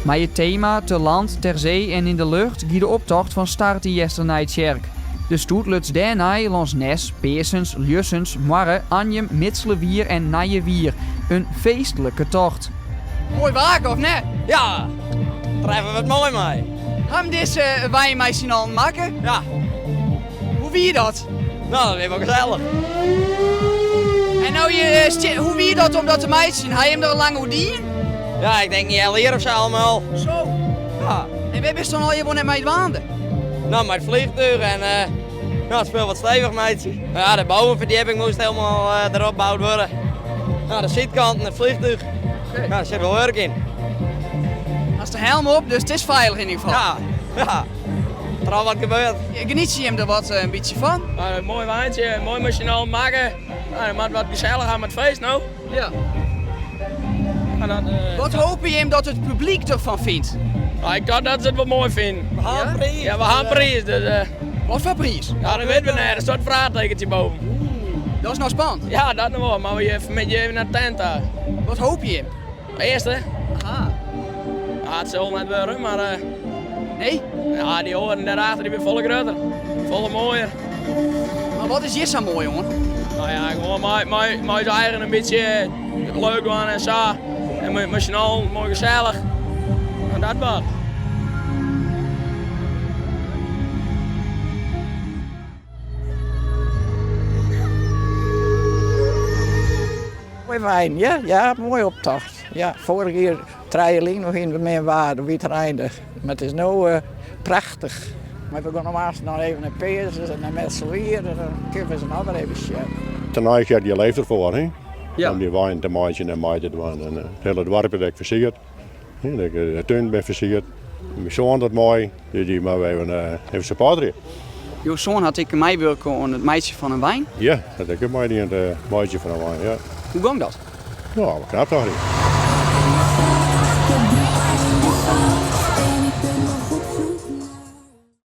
Mei it tema 'Te land, ter zee en in de lucht' gie de optocht fan start yn Easternijtsjerk. De stoet luts dêrnei lâns Nes, Peasens, Ljussens, Moarre, Anjum, Mitselwier en Nijewier. In feestlike tocht. Moai wake, of net? Ja, treffe we it moai mei. Ha jim dizze wein mei syn allen makke? Ja. Hoe wie dat? No, dat wie wol gesellich. En no je, hoe wie dat om dat te meitsjen? Ha jim der lang oer dien? Ja, ik denk in healjier of sa allemaal. Zo? Ja. En wêr bist dan allegear wol net mei dwaande? No, mei it fleantúch en no, it spul wat stevich meitsje. Ja, de bovenverdieping moast helemaal derop boud wurde. No, de sydkanten, it fleantúch. Ja, der sit wol wurk yn. Hast de helm op, dus it is feilich yn ieder gefal. Ja, ja. Der al wat gebeurd. Genietsje jim der wat in bytsje fan? In moai weintsje, moai mei syn allen makke. No, moat wat gesellich ha mei it feest no. Ja. En dan, Wat hoopje jim dat it publyk derfan fynt? Nou, ik tocht dat se it wol moai fine. We ha in priis. Ja, we ha in priis. Dus, Wat foar priis? Ja, dat witte we net. Der stiet in fraachtekentje boven. Dat is noch spannend. Ja, dat noch wol. Mar we fermiddei even nei de tent ta. Wat hoopje jim? Earste. Aha. Ja, it sil net wurde, mar... Nee? Ja, dy oaren dêrachter dy binne folle grutter. Folle moaier. Mar wat is hjir sa moai oan? No ja, gewoan mei, mei, mei ús eigen in bytsje leuk dwaan en sa. En mei, mei syn allen moai gesellich. En dat wat. Moai wein, ja, ja, moai optocht. Ja, foarich jier, trije lyn, noch hiene we min waar, doe wie it reindich. Mar it is no eh, prachtich. Mar we gean no aanst noch even nei Peazens en nei Mitselwier en dan kinne we se noch wer even sjen. Tenei je leeft derfoar, hè? Ja. Om dy weinen te meitsjen en mei te dwaan. En it hiele doarp is ek fersierd. De tún bin fersierd. Myn soan docht mei, dus dy moatte we even, even supporterje. Jo soan hat ek meiwurke oan it meitsjen fan in wein? Ja, hat ek meidien it meitsjen fan in wein, ja. Hoe gong dat? No, knap toch.